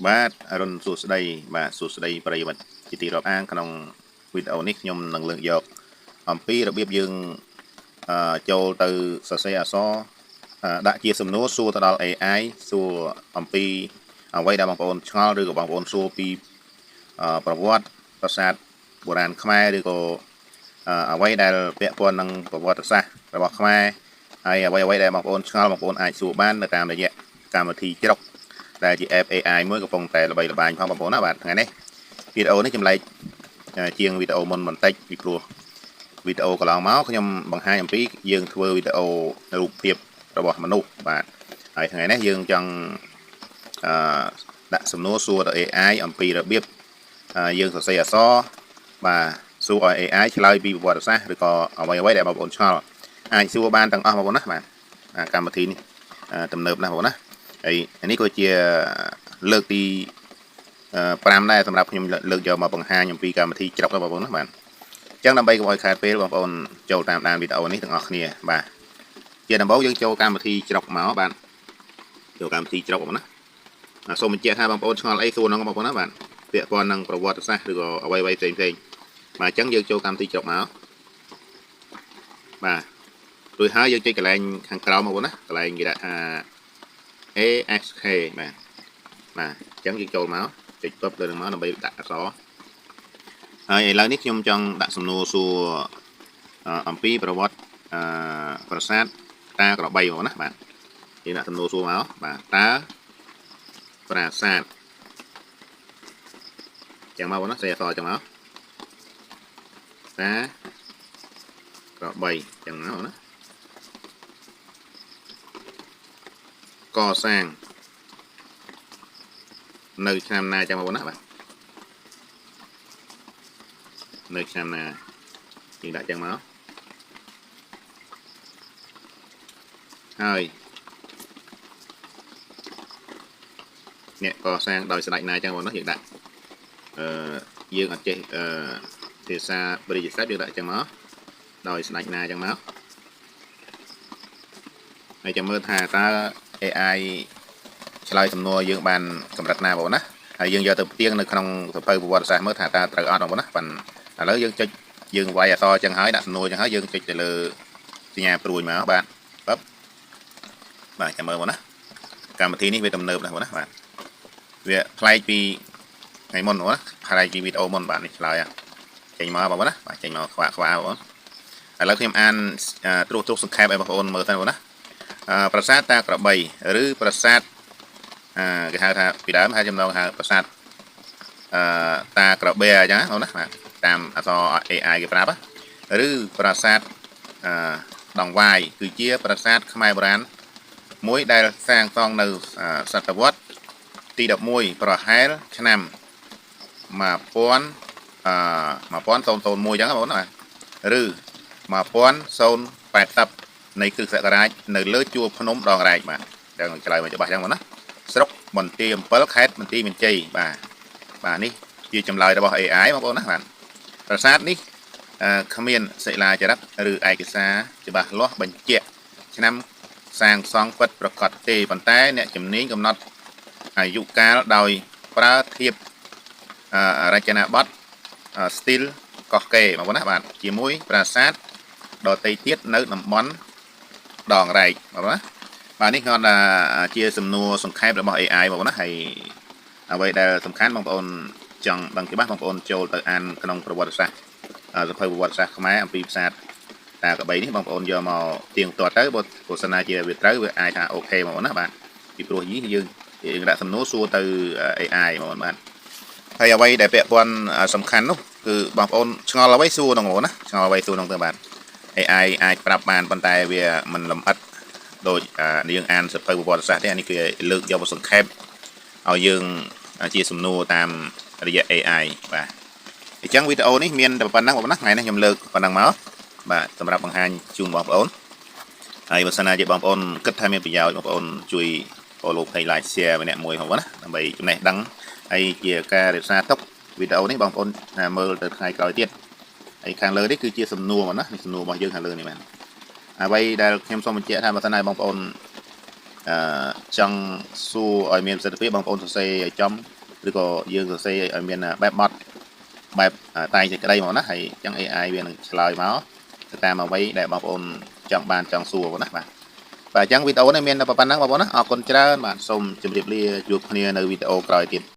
បាទអរុនសួស្តីបាទសួស្តីប្រិយមិត្តជាទីរាប់អានក្នុងវីដេអូនេះខ្ញុំនឹងលើកយកអំពីរបៀបយើងចូលទៅសរសេរអក្សរដាក់ជាសំណួរសួរទៅដល់ AI សួរអំពីអ្វីដែលបងប្អូនឆ្ងល់ឬក៏បងប្អូនសួរពីប្រវត្តិប្រាសាទបុរាណខ្មែរឬក៏អ្វីដែលពាក់ព័ន្ធនឹងប្រវត្តិសាស្ត្ររបស់ខ្មែរហើយអ្វីអ្វីដែលបងប្អូនឆ្ងល់បងប្អូនអាចសួរបាននៅតាមរយៈកម្មវិធី Grok ដែលជា app AI មួយកំពុងតែល្បីល្បាញផងបងប្អូនណាបាទថ្ងៃនេះវីដេអូនេះចម្លែកជាងវីដេអូមុនបន្តិចពីព្រោះវីដេអូកន្លងមកខ្ញុំបង្ហាញអំពីយើងធ្វើវីដេអូរូបភាពរបស់មនុស្សបាទហើយថ្ងៃនេះយើងចង់អឺដាក់សំណួរសួរទៅ AI អំពីរបៀបយើងសរសេរអក្សរបាទសួរឲ្យ AI ឆ្លើយពីប្រវត្តិសាស្ត្រឬក៏អ្វីអ្វីដែលបងប្អូនឆ្ងល់អាចសួរបានទាំងអស់បងប្អូនណាបាទកម្មវិធីនេះទំនើបណាស់បងប្អូនណាហើយនេះក៏ជាលើកទី5ដែរសម្រាប់ខ្ញុំលើកយកមកបង្ហាញអំពីកម្មវិធី Grok បងប្អូនណាបាទអញ្ចឹងដើម្បីកុំឲ្យខាតពេលបងប្អូនចូលតាមដានវីដេអូនេះទាំងអស់គ្នាបាទជាដំបូងយើងចូលកម្មវិធី Grok មកបាទចូលកម្មវិធី Grok បងប្អូនណាសូមបញ្ជាក់ថាបងប្អូនឆ្ងល់អីសួរហ្នឹងបងប្អូនណាបាទពាក់ព័ន្ធនឹងប្រវត្តិសាស្ត្រឬក៏អ្វីអ្វីផ្សេងផ្សេងបាទអញ្ចឹងយើងចូលកម្មវិធី Grok មកបាទរួចហើយយើងចុចកន្លែងខាងក្រោមបងប្អូនណាកន្លែងគេដាក់ថា ASK បាទបាទអញ្ចឹងយើងចូលមកចុចពឹបលើនឹងមកដើម្បីដាក់អក្សរហើយឥឡូវនេះខ្ញុំចង់ដាក់សំណួរសួរអំពីប្រវត្តិអឺប្រាសាទតាក្របីបងណាបាទយើងដាក់សំណួរសួរមកបាទតើប្រាសាទចឹងមកបងណាសេអក្សរចឹងមកតាក្របីចឹងមកណាកសាងនៅឆ្នាំណាចឹងបងណាបាទនៅឆ្នាំណាយើងដាក់ចឹងមកហើយអ្នកកសាងដោយស្ដេចណាចឹងបងណាយើងដាក់អឺយើងអត់ចេះអឺភាសាបរិយាសេពយើងដាក់ចឹងមកដោយស្ដេចណាចឹងមកហើយចាំមើលថាតើ AI ឆ្លើយសំណួរយើងបានកម្រិតណាបងណាហើយយើងយកទៅផ្ទៀងនៅក្នុងសៀវភៅប្រវត្តិសាស្ត្រមើលថាតើត្រូវអត់បងណាប៉ុន្តែឥឡូវយើងចុចយើងវាយអក្សរចឹងហើយដាក់សំណួរចឹងហើយយើងចុចទៅលើសញ្ញាព្រួយមកបាទបបបាទចាំមើលបងណាកម្មវិធីនេះវាទំនើបណាស់បងណាបាទវាប្លែកពីថ្ងៃមុនបងណាប្លែកពីវីដេអូមុនបាទនេះឆ្លើយចេញមកបងណាបាទចេញមកខ្វាក់ខ្វាបងឥឡូវខ្ញុំអានត្រួសត្រាសសង្ខេបឲ្យបងប្អូនមើលទៅបងណាប្រាសាទតាក្របីឬប្រាសាទគេហៅថាពីដើមហៅចំណងហៅប្រាសាទអឺតាក្របែអញ្ចឹងណាបងណាបាទតាមអក្សរ AI គេប្រាប់ឬប្រាសាទអឺដងវាយគឺជាប្រាសាទខ្មែរបុរាណមួយដែលសាងសង់នៅសតវត្សទី11ប្រហែលឆ្នាំ1000អឺ1001អញ្ចឹងបងណាឬ1080នៃគ្រិស្តសករាជនៅលើជួរភ្នំដងរែកបាទដឹងឆ្លើយមកច្បាស់អញ្ចឹងបងណាស្រុកបន្ទាយអំពិលខេត្តបន្ទាយមានជ័យបាទបាទនេះជាចម្លើយរបស់ AI បងប្អូនណាបាទប្រាសាទនេះគ្មានសិលាចារឹកឬឯកសារច្បាស់លាស់បញ្ជាក់ឆ្នាំសាងសង់ពិតប្រាកដទេប៉ុន្តែអ្នកជំនាញកំណត់អាយុកាលដោយប្រើធៀបរចនាបថស្ទីលកោះកេបងប្អូនណាបាទជាមួយប្រាសាទដទៃទៀតនៅតំបន់ដងរែកបងប្អូនណាបាទនេះគ្រាន់តែជាសំណួរសង្ខេបរបស់ AI បងប្អូនណាហើយអ្វីដែលសំខាន់បងប្អូនចង់ដឹងច្បាស់បងប្អូនចូលទៅអានក្នុងប្រវត្តិសាស្ត្រសៀវភៅប្រវត្តិសាស្ត្រខ្មែរអំពីប្រាសាទតាក្របីនេះបងប្អូនយកមកទៀងទាត់ទៅបើទស្សនាជាវាត្រូវវាអាចថា OK បងប្អូនណាបាទពីព្រោះនេះយើងយើងដាក់សំណួរសួរទៅ AI បងប្អូនបាទហើយអ្វីដែលពាក់ព័ន្ធសំខាន់នោះគឺបងប្អូនឆ្ងល់អ្វីសួរក្នុងបងប្អូនណាឆ្ងល់អ្វីសួរក្នុងទៅបាទ AI អាចប្រាប់បានប៉ុន្តែវាមិនលម្អិតដូចនាងអានសៀវភៅប្រវត្តិសាស្ត្រទេអានេះគឺលើកយកមកសង្ខេបឲ្យយើងជាសំណួរតាមរយៈ AI បាទអញ្ចឹងវីដេអូនេះមានតែប៉ុណ្ណឹងបងប្អូនណាថ្ងៃនេះខ្ញុំលើកប៉ុណ្ណឹងមកបាទសម្រាប់បង្ហាញជូនបងប្អូនហើយបើសិនណាជាបងប្អូនគិតថាមានប្រយោជន៍បងប្អូនជួយ follow page like share ម្នាក់មួយផងណាដើម្បីចំណេះដឹងហើយជាការរក្សាទុកវីដេអូនេះបងប្អូនមើលទៅថ្ងៃក្រោយទៀតហើយខាងលើនេះគឺជាសំណួរណានេះសំណួររបស់យើងខាងលើនេះបាទអ្វីដែលខ្ញុំសូមបញ្ជាក់ថាបើសិនណាបងប្អូន អឺចង់សួរឲ្យមានប្រសិទ្ធភាពបងប្អូនសរសេរឲ្យចំឬក៏យើងសរសេរឲ្យមានបែបបត់បែបតែងសេចក្តីមកណាហើយអញ្ចឹង AI វានឹងឆ្លើយមកទៅតាមអ្វីដែលបងប្អូនចង់បានចង់សួរបងណាបាទបាទអញ្ចឹងវីដេអូនេះមានតែប៉ុណ្ណឹងបងប្អូនណាអរគុណច្រើនបាទសូមជម្រាបលាជួបគ្នានៅវីដេអូក្រោយទៀត។